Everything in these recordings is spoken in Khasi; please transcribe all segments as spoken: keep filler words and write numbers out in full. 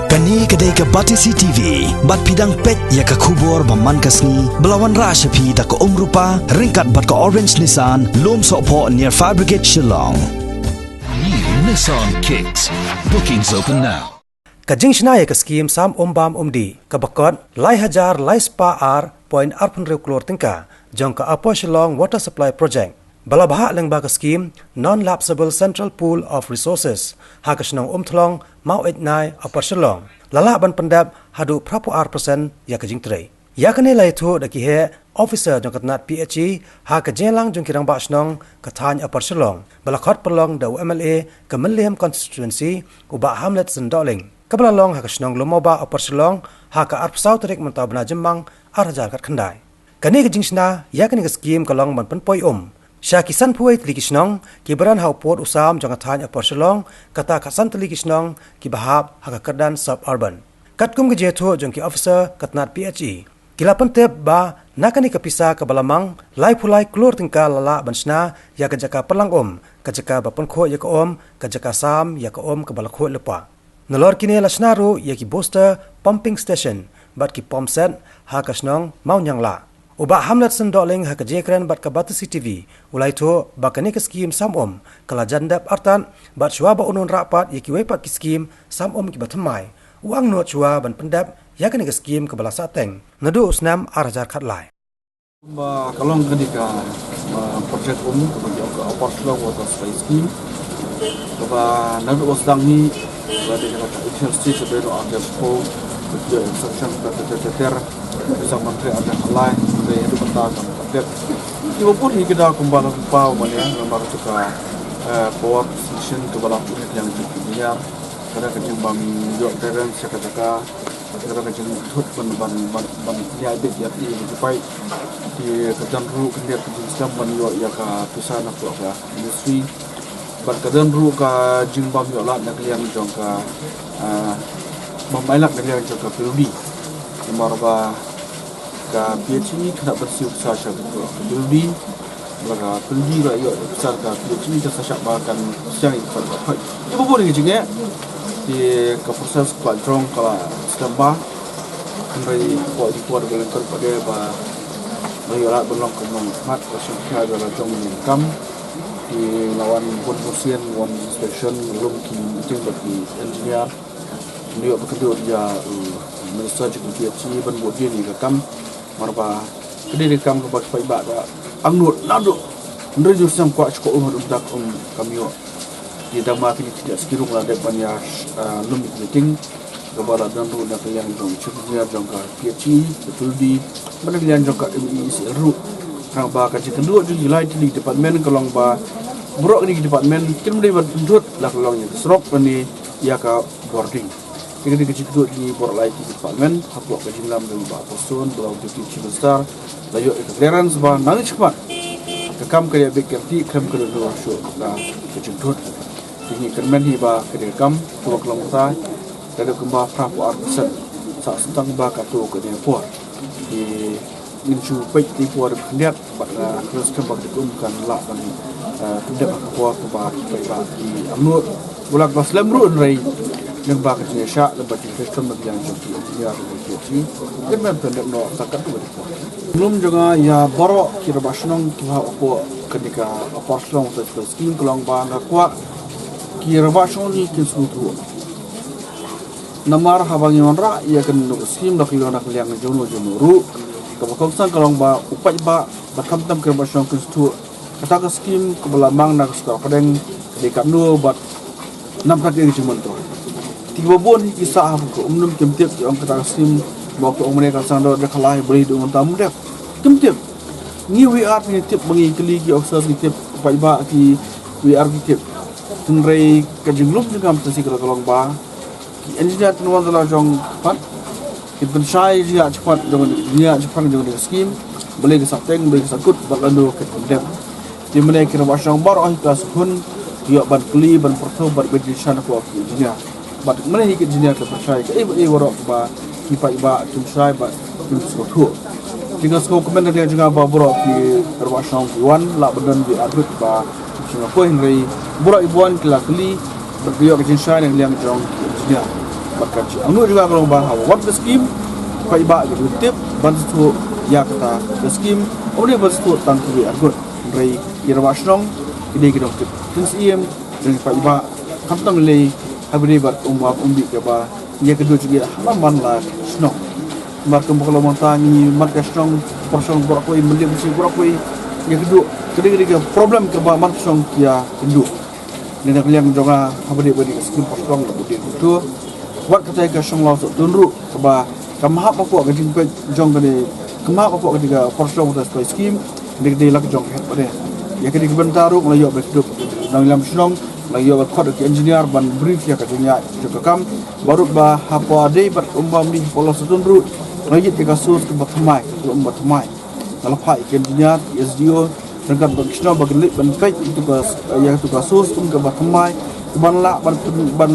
Kane ka dei ka Batesi T V, bad phi dang peit ïa ka khubor ba man ka sngi, ba la wanrah sha phi da ka Umrupa, ryngkat bad ka Orange Nissan, Lumsohphoh near Fire Brigade Shillong. New Nissan Kicks. Bookings open now. Ka jingshna ïa ka skim Sam Um Bam Um Dih, kaba kot lai hajar lai spah ar point arphew hynriew klur tyngka, jong ka Upper Shillong Water Supply Project, ba la bhah lyngba ka skim Non-Lapsable Central Pool of Resources, ha ka shnong Umthlong, Mawknai, Upper Shillong, la lah ban pyndep haduh phra phew ar percent ïa ka jingtrei. Ïa kane la ïathuh da ki heh officer jong ka tnat P H E, ha ka jingïalang jong ki rangbah shnong ka thaiñ Upper Shillong, ba la khot pynlong da u M L A ka Mylliem Constituency, u Bah Hamletson Dohling, kaba la long ha ka shnong Lumawbah, Upper Shillong, ha ka arphew saw tarik mynta u bnai Jymmang, ar hajar khatkhyndai. Kane ka jingshna ïa kane ka skim ka long ban pynpoi um sha ki sanphew wei tylli ki shnong kiba don ha u pud u sam jong ka thaiñ Upper Shillong, kata khatsan tylli ki shnong kiba hap ha ka kyrdan suburban. Katkum ka jingïathuh jong ki officer ka tnat P H E, ki la pyntip ba na kane ka pisa kaba la mang laiphew lai klur tyngka la lah ban shna ïa ka jaka pynlang um, ka jaka ba pynkhuid ïa ka um, ka jaka sam ïa ka um kaba la khuid lypa. Nalor kine la shna ruh ïa ki booster pumping station bad ki pump set ha ka shnong Mawnianglah. U Bah Hamletson Dohling ha ka jingïakren bad ka Batesi T V u la ïathuh ba kane ka skim Sam Um ka la jan dep artat, bad shuwa ba un wanrah pat ïa kiwei pat ki skim Sam Um kiba thymmai, u angnud shuwa ban pyndep ïa kane ka skim kaba la sahteng naduh u snem ar hajar khatlai. Ba ka long kane ka, ah, project um, kaba ïoh ka Upper Shillong Water Supply Scheme. Kaba naduh ba sdang hi, ba dei ka initial stage, ba ïoh ar hajar shiphew, ba ïoh extension ter ter ter ter ter, ba sa man trei ar hajar khatlai, ba ïoh haduh mynta kam complete. Kiba bun hi ki da kumba la pynpaw ban ïa, namar ka, eh, power station kaba la pynïaid ïa ka jingïar, ka da ka jingbym ïoh clearance ïa ka jaka, ka da ka jingthut ban, ban, ban, ban ïa bit ïa ki, ïa ki pipe. Ki ka don ruh khyndiat ka jingskhem ban ïoh ïa ka pisa na ka ministry. Bad ka don ruh ka jingbym ïoh lad na ka liang jong ka, ah, bym ailad na ka liang jong ka P W D. Namar ba ka P H E ka hap ban siew pisa sha ka P W D. Bad ka P W D ka ïoh pisa ka P H E, ka sa shah ba kan sdang ïa ka fund. Ïa ba bun ki jingeh, ki ka process ka jrong ka la sdang ba. Hynrei ka por, ka por ka leng ka ruh pat de ba la ïoh lad ban long ka nongmihkhmat, ka shim khia da la jong ni kam. Ki la wan bun bun sien, wan inspection, lum ki meeting bad ki engineer. Ngi ïoh ba kynduh ïa, uh, minister jong ka P H E ban bud ïa ka kam. Namar ba ka dei ka kam kaba ki paidbah da angnud naduh hynriew hynñiew snem kwah sha ka um, haduh mynta ka um kam ïoh. Te dang ma kine ki jingeh ki ruh la dep ban ïa, uh, lum ki meeting kaba la don ruh na ka liang jong chief engineer jong ka P H E, ka P W D, bad na ka liang jong ka M E E C L ruh. Namar ba ka jingkynduh jong ki lai tylli ki department ka long ba baroh kine ki department kin ym dei ban pynthut, la ka long ïa ka surok lane ïa ka bording. Te ka dei ka jingkynduh jong ngi baroh lai tylli ki department, hapoh ka jingïalam jong u Bah Prestone, ba long u Deputy Chief Minister, la ïoh ïa ka clearance ba nang shakhmat ka kam ka dei beit ka rti, khlem ka dei ruh shuh ka, ka jingthut. Te ngi kyrmen hi ba ka dei ka kam kaba ka long mynta, ka dei kumba phra phew ar percent. Sa sngewthuh ba kato ka dei por. Te ngin shu peit ïa ka por khyndiat, bad, ah, khlem skhem ba ka dei kum kan lah ban, ah, pyndep ha ka por kaba ki paidbah ki angnud. Wat la ba slem ruh hynrei, lyngba ka jingïaishah, lyngba ka jingïaishah na ka liang jong ki engineer, jong ki P H E, kan pyndep noh sa katto katne por. Lum jong nga ïa baroh ki rangbah shnong kiba hap hapoh kane ka Upper Shillong Water Supply Scheme ka long ba nga kwah ki rangbah shnong ngi kin sngewthuh. Namar haba ngi wanrah ïa kano kano ka skim, la ka long na ka liang jong no jong no ruh, kaba kongsan ka long ba u paidbah bad khamtam ki rangbah shnong kin sngewthuh. Kata ka skim kaba la mang na ka sorkar pdeng ka dei katno bad namar kaei ka jingmyntoi. Te kiba bun hi ki sah ha ka um, ym kim tip, ki ong kata ka skim, ba ki ong mynne ka sdang da khatlai, balei haduh mynta ym dep. Kim tip. Ngi V R ngi tip, ba ngi kylli ki officer ngi tip, paidbah ki V R ki tip. Hynrei ka jinglum jingngam sa shi ka long ba ki engineer kin wan da la jong pat, kin pynshai jingïaid shakhmat jong, jingïaid shakhmat jong ka skim, balei ka sahteng, balei ka sahkut, bad lano kin pyndep. Te mynne ki rangbah shnong baroh hi ka sahun, ïoh ban kylli, ban pyrthuh, ban bad jingshai na ki engineer. Bad mynne hi ki engineer ki pynshai kaei kaei baroh ba ki paidbah kim shai bad kim sngewthuh. Te nga sngewkmen na ka liang jong nga ba baroh ki rangbah shnong ki wan, lah ban don V R bad ba Sngewbha hynrei baroh kiba wan ki la kylli bad ki ïoh ka jingshai na ka liang jong ki engineer. Bad ka jingangnud jong nga ka long ba haba wan ka skim, paidbah ki ju tip ban sngewthuh ïa kata ka skim. Ym dei ban sngewthuh tang kiwei ar ngut, hynrei ki rangbah shnong ki dei ki nongtip jingsyiem jong ki paidbah, khamtam lei ha bynta bad umbam umdih kaba ïa ka duh jingeh ha man la shnong. Namar kumba ka long mynta ngi man ka shnong, por shnong baroh kawei, mynta mynta baroh kawei, ïa ka duh ka dei ka dei ka problem kaba man ka shnong ïa ka duh. Ngi na ka liang jong nga haba dei ba dei ka skim por shnong la ka dei ka duh. Wat kata ka shnong Lawsohtun ruh kaba kam hap hapoh ka jingpeit jong ka dei, kam hap hapoh ka dei ka por shnong kata ka skim. Dei ka dei la ka jong ka heh ba dei. Ïa ka dei ka bynta ruh la ïoh ba ka duh nongïalam shnong, la ïoh ba khot ki engineer ban brief ïa ka jingïaid jong ka kam. Baroh ba haba dei bad umbam dei hapoh Lawsohtun ruh la ïit ïa ka source kaba thymmai, ka um ba thymmai. Nga la phah ïa ki engineer, ki S D O, ryngkat bad ki shnong ba kin leit ban peit ïa ka, ïa ka source um kaba thymmai, ban lah ban pyn, ban,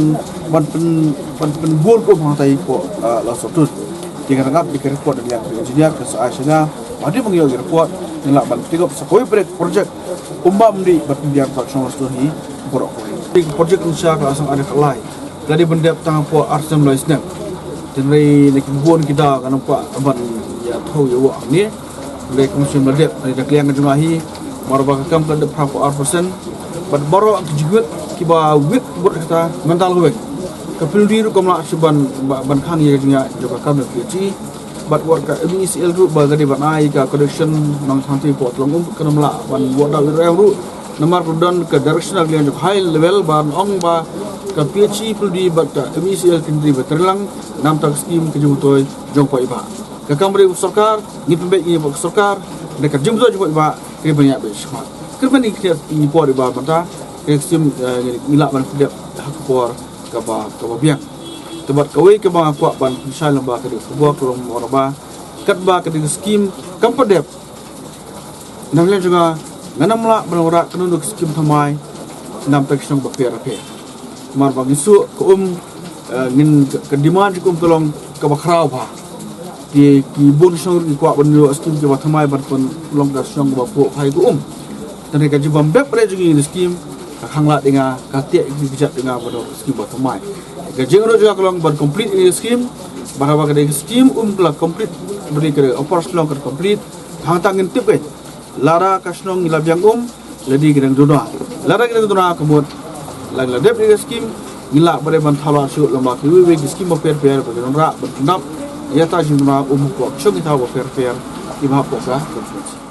ban pyn, ban pynbun ka um hangtai hapoh, ah, Lawsohtun. Te nga ngeit ïa ka report na ka liang ka engineer ka sa ai sha nga. Hadien ba ngi ïoh ïa ka report, ngin lah ban take up sa kawei project, umbam dei ban pynbiang ka shnong Lawsohtun hi baroh kawei. Te ka project ngi sha ka la sdang ar khatlai. Ka dei ban dep tang hapoh ar snem lai snem. Hynrei na ki bun ki daw ka nampak ban ïathuh ïa wah ni. Hynrei kam shym la dep, hynrei na ka liang ka jong nga hi, namar ba ka kam ka la dep phra phew ar percent. Bad baroh ki jingwit kiba wit bad kata mynta la weng. Ka PWD ruh kam lah shuh ban, ba, ban khang ïa ka jingïaid jong ka kam na PHE. Bad wat ka MeECL ruh ba ka dei ban ai ka connection nongshong shanti hapoh Tlong Um kam lah ban wad da ïa ruh. Namar ka don ka direction na ka liang jong high level ban ong ba ka PHE PWD bad ka MeECL kin dei ban trei lang namar ka skim ka jingmyntoi jong paidbah. Ka kam ba dei ka sorkar, ngi pynbeit ïa ka sorkar, da ka jingmyntoi jong paidbah, ka dei ban ïa beit shakhmat. Kyrmen ngi kynthih ïa ka por ba mynta, ka skim, eh, ngi lah ban pynbeit ha ka por kaba, kaba biang. Te bad kawei kaba nga kwah ban pynshai lyngba ka dei ka khubor ka long ba katba ka dei ka skim kam pat dep. Na ka liang jong nga, ngam lah ban wanrah kano kano ka skim thymmai namar ka shnong bapher bapher. Namar ba ngi shu ka um, eh, ngin ka, ka demand ka um ka long kaba khraw bha. Te ki bun shnong ruh ki kwah ban ïoh skim kiba thymmai ban pynlong ka shnong kaba phuh bha ïa ka um. Te hynrei ka jingbym dep re jong ngi ïa ka skim ka khang lad ïa nga, ka teh ïa ki kjat ïa nga ban ïoh ka skim ba thymmai. Ka jingangnud jong nga ka long ban complete ïa ka skim, bad haba ka dei ka skim um ka la complete, ba dei ka dei operational ka complete, hangta ngin tip ka. Lada ka shnong ngi la biang um, lada ka dang duna. Lada ka dang duna ka mut, la ngi la dep ïa ka skim, ngi lah ba dei ban thaw lad shuh lyngba kiwei kiwei ki skim bapher bapher ba ki wanrah ban pyndap ïa ka jingduna um hapoh ki shnong ki thaw bapher bapher kiba hapoh ka constituency.